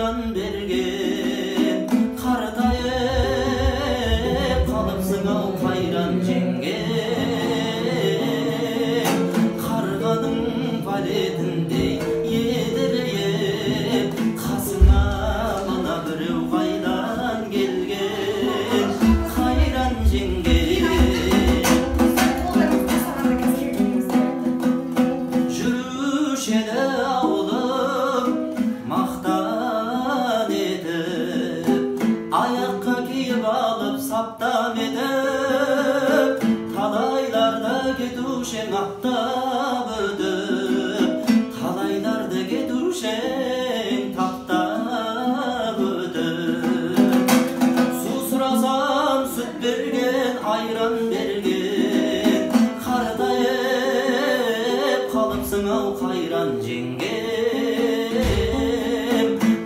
Айран берген, қартайып қалыпсың ау қайран жеңгем. Қарғаның балетіндей едірейіп, қасыңа мына біреу қайдан келген, қайран жеңгем. Жүруші еді ауылым мақтан етіп, аяққа киіп алып саптам етіп, талайларды кетуші аттап өтіп, талайларды кетуші таптап өтіп. Су сұрасам сүт берген, айран берген, қартайып қалыпсың ау қайран жеңгем.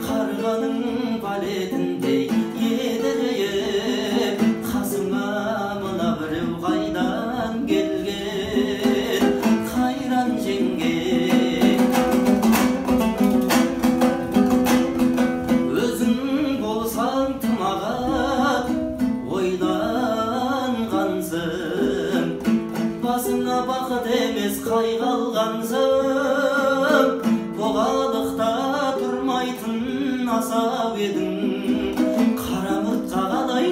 Қарғаның балетіндей едірейіп, қасыңа мына біреу қайдан келген, қайран жеңгем. Өзің болсаң тымағат ойланғансың, басыңа бақыт емес қайғы алғансың. Бұғалықта тұрмайтын асау едің, қара мұртқа қалай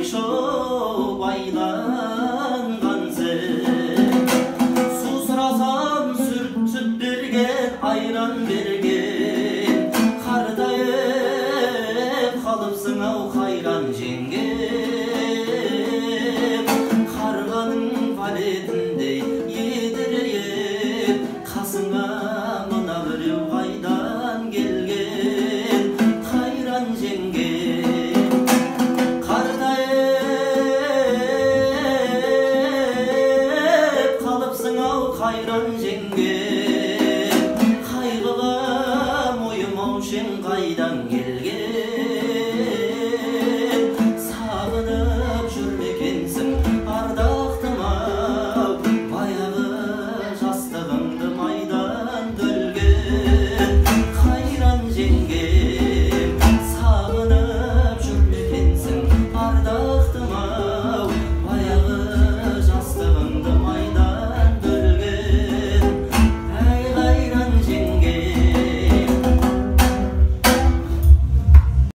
байланғансың. Су сұрасам сүт берген, айран берген, қартайып қалыпсың ау қайран жеңгем. Қарғаның балетіндей едірейіп, қасыңа мына біреу қайдан келген, қайран жеңгем. Қартайып қалыпсың ау қайран жеңгем, қайғыға мойымаушың қайдан келген.